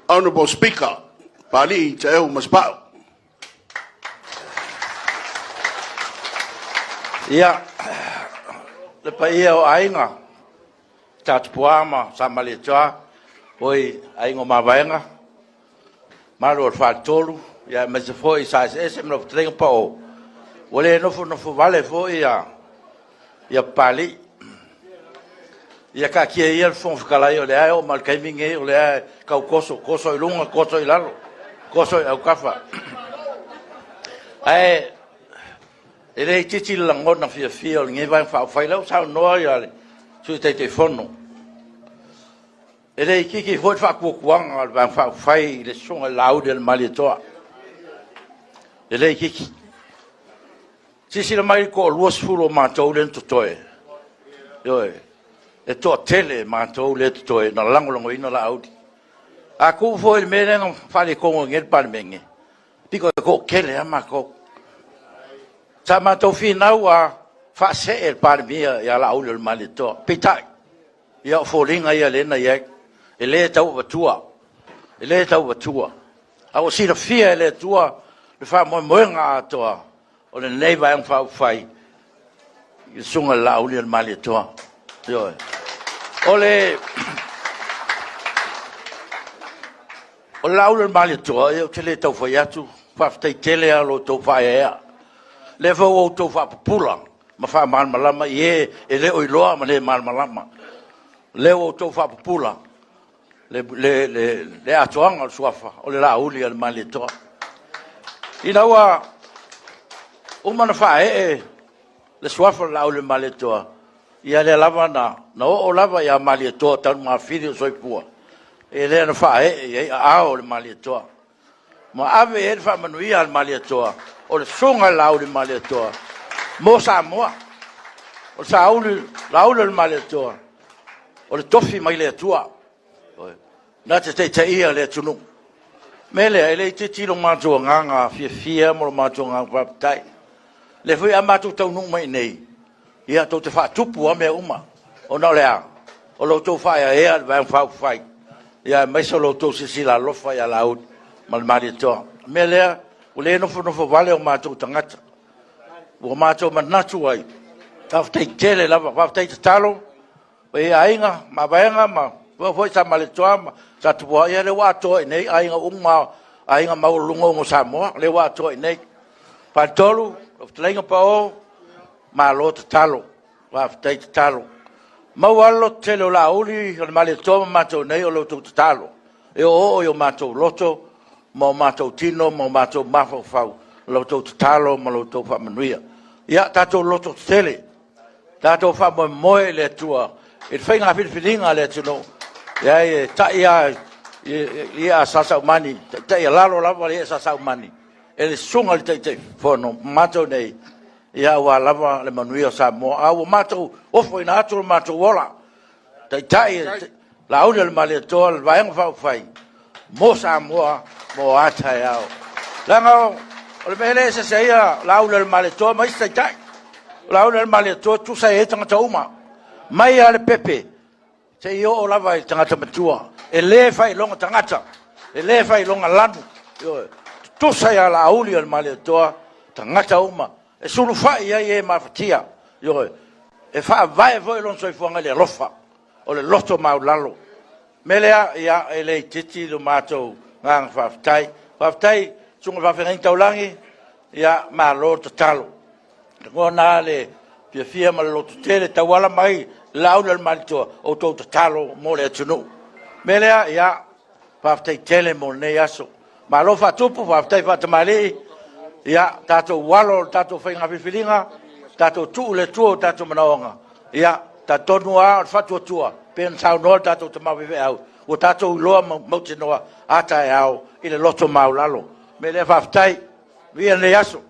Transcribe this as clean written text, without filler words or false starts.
Honorable Speaker, Papalii Taeu Masepau. Ia, le paia o Aiga, Sa Tupua ma Sa Malietoa, oi Aiga o Mavaega, mamalu o le Faletolu, aemaise foi Sa Eseese ma lau Fetalaiga Pao, ua le nofonofo vale foi Papalii. Ia taatia ia le Fofoga Fetalai o lea e oo mai lava i le taimi lenei o lea e tau toso, toso i luga toso i lalo, toso i autafa. Ae le itiiti le lagona fiafia o lenei Vaega Faaupufai, o lea ua saunoa le Sui Taitaifono, e le itiiti foi le faatuatuaga o le Vaega Faaupufai i le Susuga i le Laauli a le Malietoa, e le itiiti. Silasila mai i le toa-20 o matou lea na totoe, ioe, e toatele matou lea e totoe na lagolagoina Laauli. A tuu foi i le mea lea na faaletonu ai nei le Palemene, e pito i toatele lava matou. Sa matou finau lava, faasee le Palemia ia Laaulialemalietoa, peitai, ia o foliga ia lea na i ai, e le tau avatua, e le tau avatua. A ua silafia e le Atua le faamoemoega atoa o lenei Vaega Faaupufai i le Susuga i le Laaulialemalietoa. Ioe. O le Laaulialemalietoa, ia ou te le tau fai atu, faafetai tele lava i lo outou faaeaea. O lea foi ua outou faapupula ma faamalamalama i e e le o iloa ma le malamalama. O lea ua outou faapupula le atoaga o le suafa o le Laaulialemalietoa. Ina ua uma ona faaee le suafa o le Laaulialemalietoa, ia lea lava na oo lava ia Malietoa talu ma mafili o soifua, lea na faaee i ai aao o le Malietoa ma ave i ai le faamanuia a le Malietoa, o le susuga i le Laaulialemalietoa mo Samoa. O le Laaulialemalietoa, o le tofi mai le Atua na te taitaia le atunuu. O le mea lea, e le itiiti lo matou agaga fiafia ma lo matou agaga faafetai. O lea foi a matou taunuu mai i inei, ia tou te faatupu lava mea uma, ona o le a? O lo outou faaeaea i le Vaega Faaupufai, aemaise o lo outou silasila alofa ia Laauli ma le Malietoa. O le mea lea, ua le nofonofo vale o matou tagata, ua matou manatu ai, faafetai tele lava, faafetai tatalo i aiga, Mavaega ma faapea foi Sa Malietoa ma Sa Tupua, ia o lea ua atoa i inei aiga uma, aiga maualuluga o Samoa, o lea ua atoa i inei. Faletolu, lau Fetalaiga Pao, malo tatalo, faafetai tatalo. Maua lava le lototele o Laauli ma matou nei o la outou tatalo, e oooo i o matou loto ma o matou tino ma o matou mafaufau la outou tatalo ma la outou faamanuia. Ia tatou lototetele, tatou faamoemoe i le Atua i le faiga filifiliga a le atunuu. E leai, e tai lava i i'a a Sa Saumani, e taitaialalo lava le i'a a Sa Saumani e le susuga i le Taitaifono ma matou nei, aua lava le manuia o Samoa. A ua matou ofoina atu lo matou ola, Taitai Laaulialemalietoa le Vaega Faaupufai mo Samoa mo a taeao. Leaga o le mea lea e eseese ai Laaulialemalietoa ma isi taitai, o Laaulialemalietoa e tutusa i ai tagata uma, mai lava i le pepe seia oo lava i le tagata matua. E le faailoga tagata, e le faailoga lanu, ioe, e tutusa ia Laaulialemalietoa tagata uma, e sulufai i ai e mafatia, ioe, e faavae foi lona soifuaga i le alofa, o le loto maualalo. O le mea lea, ia, e le itiiti lo matou agaga faafetai. Faafetai i le susuga i le faafeagaiga taulagi, ia malo tatalo. E lagona lava le fiafia ma le lototele e tauala mai i le Laaulialemalietoa, o outou tatalo mo le atunuu. O le mea lea, ia, faafetai tele mo lenei aso. Malo faatupu, faafetai faatamalii. Ia tatou alo i le tatou faiga filifiliga, tatou tuu i le Atua o tatou manaoga. Ia talitonu lava o le faatuatua, pei ona saunoa le tatou tama faifeau, ua tatou iloa mautinoa a taeao i le loto maualalo. O le mea lea, faafetai, manuia lenei aso.